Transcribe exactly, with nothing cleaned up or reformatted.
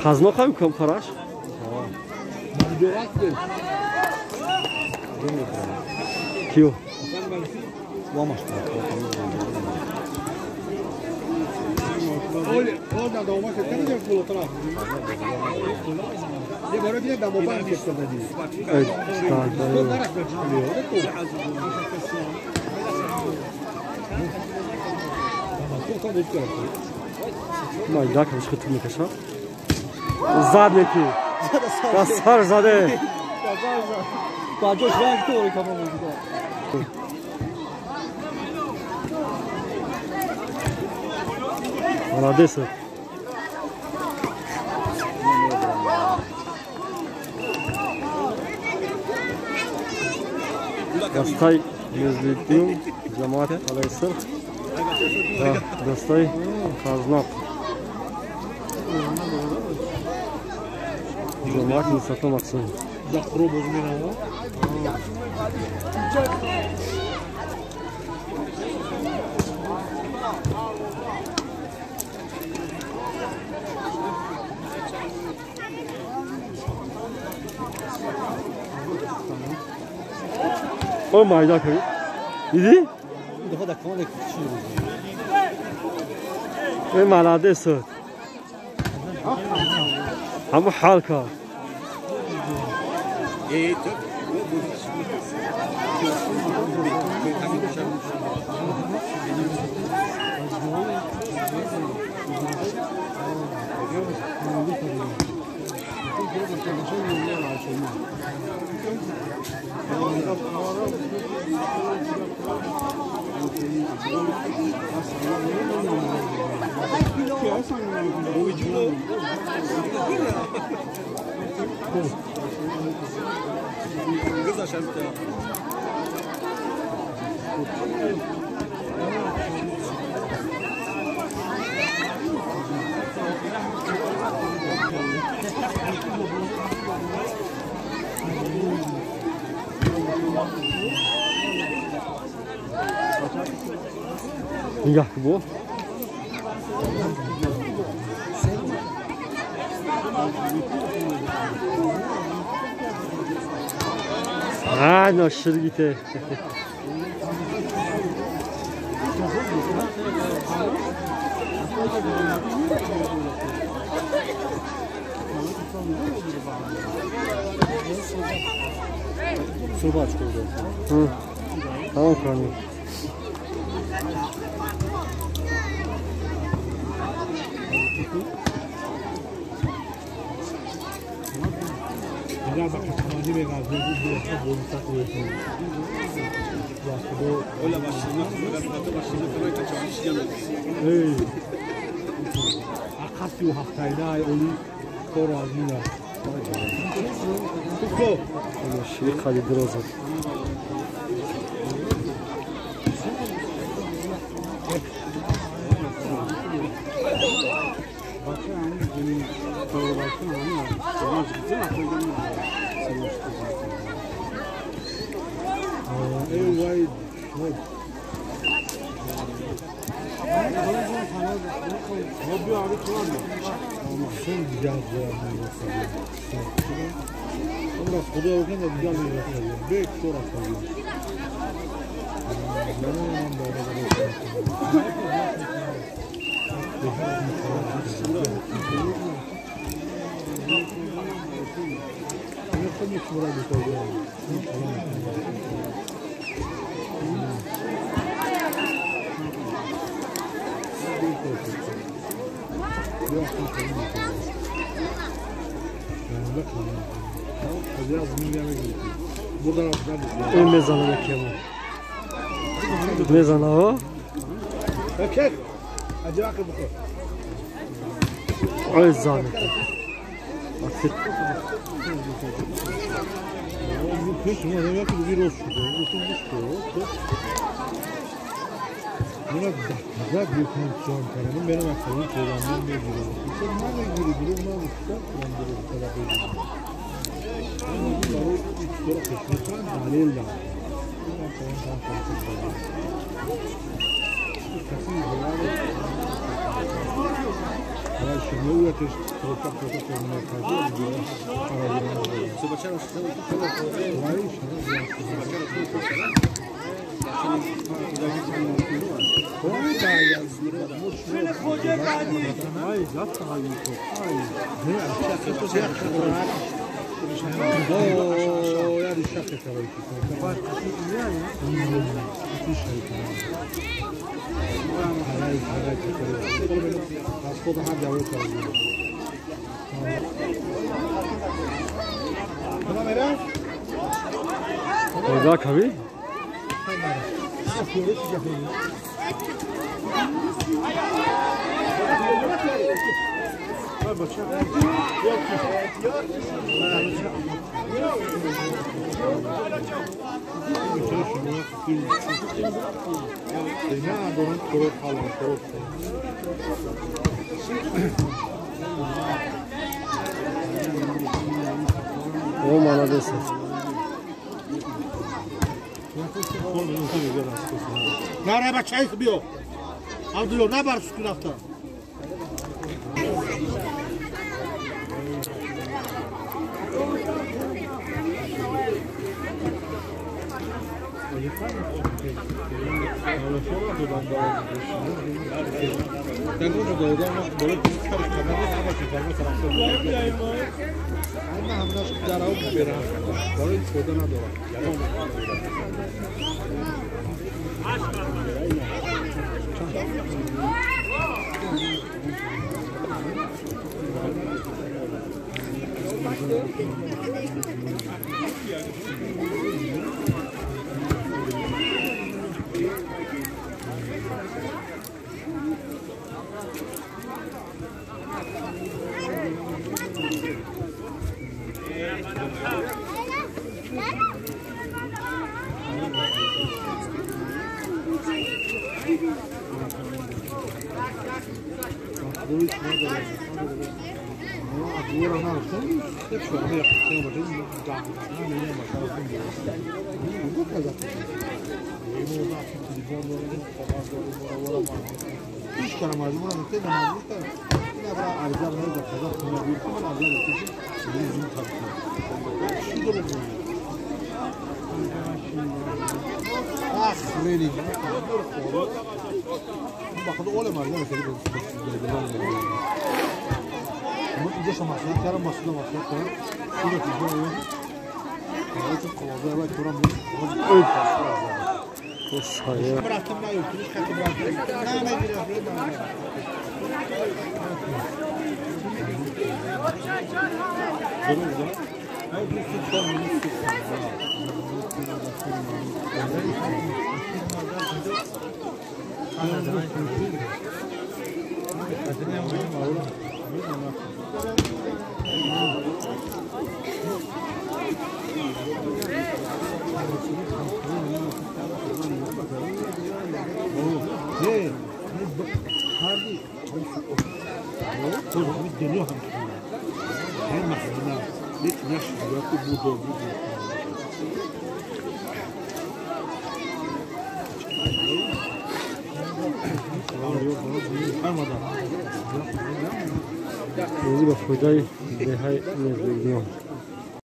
Казнок хай, кам хараш? Кио. Ой, ой, надо ума сетер де булатыра. Де бара бир де бобан кепте да дий. Эй, да, да. Майда калышкы турму каша? Задники. Касар заде. Бажо шрак то ой кама музыка. Молодец. Кастай Мезлеттиң жамаат калайсыр. Достой Казнок. Жамаат не сатам аксын. О, майда кой. Иди? Ой, молодец. Ама халка. Кыз ашарып. Ынча бо. А, но ширгите. Собачка уже. М. А он кроме. Оля başlamak, başlamak, başlamak. Эй. Акас ю хактайда, ай, ону кор азында. Туко. Оно шиир калидыр озат. Бача аны, аны, аны, аны, эй, вай, вай. Abi, abi, tamam mı? Tamam, son güzel, güzel. Ama Kudai Ögen de güzel bir yapıyor. Büyük zor atıyor. Buradan atacağım. Ölmez ana bekliyorum. Ne zana o? Erkek. Acaba ki bu. Ой, занято. Ответ. Ну, пусть, ну, я тут вирус, что, ну, тут что, вот, вот. Ну, надо, да, да, бьют на всём, ну, менің ақылым, содан мен не вирус. Все, надо, вирус, вирус, надо, что, прям, вирус, когда будет. Ну, второй, и скоро пришлют, параллельно. Ну, там, там, там, там, там. Какие дела? Ойда кави? О, молодец. Нарай бачай хбио. Алдыо на бар скунавта. Ах, really? Бакыда ол эмарга эсеги бу. Бу иде шамасына чарам басына басына чарам. Шура тиже ой. Ой, чуп колоза бай турам. Ой. Бу шая. Бырактым бай, туруш каты бырактым. Наме бирер. Ай, бу сүт сон, бу сүт сон. Спасибо, Худай, дыхай не злыгнём.